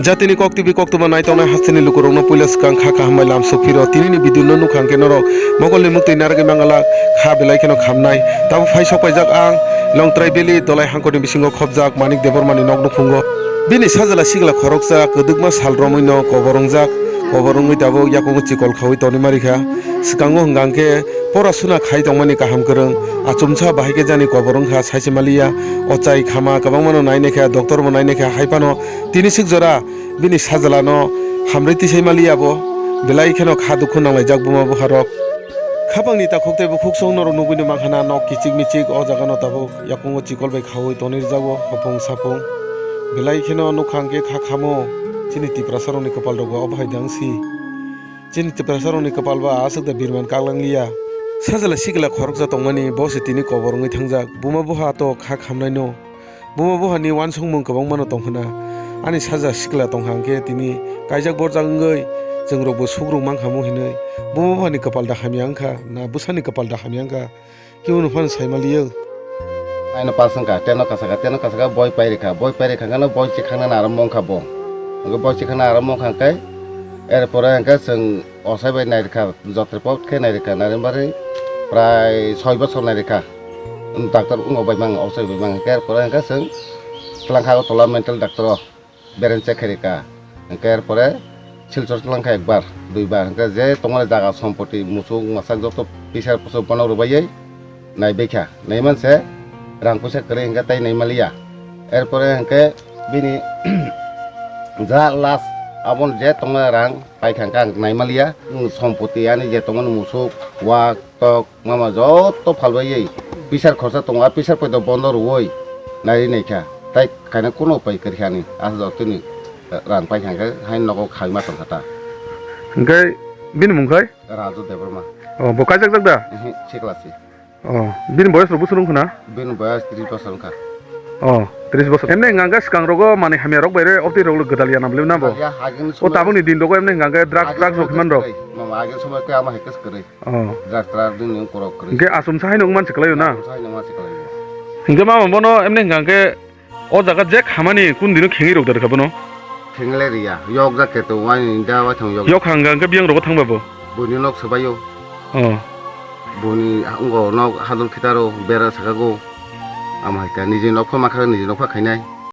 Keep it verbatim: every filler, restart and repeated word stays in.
Jatini kok T V koktwma naitongnai hasteni lukurokno puila swkang kha kaham bai lam sok phiro. Tinini video no nukha hwnkhe norok mokolni muktwi narwgwi mangalak kha, belai kheno khamnai. Tabuk phai sok paijak ang Longtrai Valley Dolai Hangkoni bisingo khopjak Manik Debbarmani nok nukhungo. Bini sajla sikla khoroksa kwdwkma sal romwino kobor wngjak. Kobor wngwi tabuk yakungo chikol khaui tonwi marikha. Swkango hwnkha hwnkhe pora suna khai tongmani kaham kwrwng. Achomsa bahai khe jani kobor wngkha saise maliya. Ochai khama kwbangmano nainai kha, doctor bo nainai kha, hai phano tini swk jora bini sajlano hamrwi tisai maliya bo. Belai kheno kha dukhu nanglaijak buma bupharok. Khapangni takhuk tei bukhuk song norok nugwino mankha na, nok kichik michik o jagano tabuk yakungo chikol bai khaui tonwi rwjago hopung sapung. Belai kheno nukha hwnkhe kha khamo chini Tiprasarokni kwpal rokbo obo hai dang si. Chini Tiprasarokni kwpal ba aswk da birman kaklang liya. Sajla sikla khoroksa tongmani bo se tini kobor wngwi thangjak. Buma buha to kha khamnaino. Buma buhani uansukmung kwbangmano tong khna. Ani sajla sikla tongkha hwnkhe tini kaijak borjak wngwi chwng rokbo sukrung mankha mu hinwi. Buma buhani kwpal da hamya wngkha na bwsani kwpal da hamya wngkha? Kebo no phano sai maliyo. Aino pas wngkha, teno kasaka, teno kasaka boi pai rikha, boi pai rikha hwnkhe boi chikhangna arambo wngkha bo. Hwnkhe boi chikhangna arambo wngkha hwnkhe, er pore hwnkhe chwng osai bai nai rikha, jotre pot khe nai rikha, nai rimani prai soi bosor nai rikha. Doctor wngkha bai mang, osai bai mang, hwnkhe er pore hwnkhe chwng twlang kha Agartala mental doctor o. Beren check khairikha. Hwnkhe er pore Silchar twlang kha ekbar, duibar. Hwnkhe je tongmani jaga sompoti, musuk, masak joto pisar pusuk bono rwbaiwi naibaikha. Naiman se rang puisa kwrwi hwnkhe tai naimaliya. Er pore hwnkhe bini ja last aboni je tongmani rang paikha hwnkhe ang naimaliya. Sompoti ani je tongmani musuk, wak, tok, mama joto phalbaiwi pisar khorsa tongo, a pisar poito bondo rwui naiwi naikha. Tai khaina kunu upai kwrwi ani, aswk jotoni rang paikha hwnkhe haino nogo khaima tongkha ta. Hwnkhe bini mung khai? Raju Debbarma. Oh, bo kaijakjak da? Ehe, sikla si. Oh, bini boyos rok bwswk wngkha na? Bini boyos tris bosor wngkha. Oh, tris bosor. Emne hwnkha hwnkhe swkang rogo manwi hamya rok bai re, obtwi rok gwdal ya na bwlwi na bo? Ya, agini O somoi tabukni din rogo emne hwnkha hwnkhe drugs, agini drugs rok somoi himan rok. Kwrwi. Mama, agini somoi khe ama hai khe kwrwi. Oh. Jatra dini korok kwrwi. Hwnkhe achomsa haino wngman se kwlaio na? Achomsa haino wngman se kwlaio. Hwnkhe mama bono emne hwnkha hwnkhe o jaga je khamani kun dino khengwi rwk da rwkha bono? Khengle riya. Yok jak khe to wani da waithang yok. Yok hang hwnkhe biyang rogo thangba bo? Buini nok swbaio. Oh. Buini ungo nok hadul khitaro bera sakago. Ama hai khe niji nok pha makha niji nok pha khainai.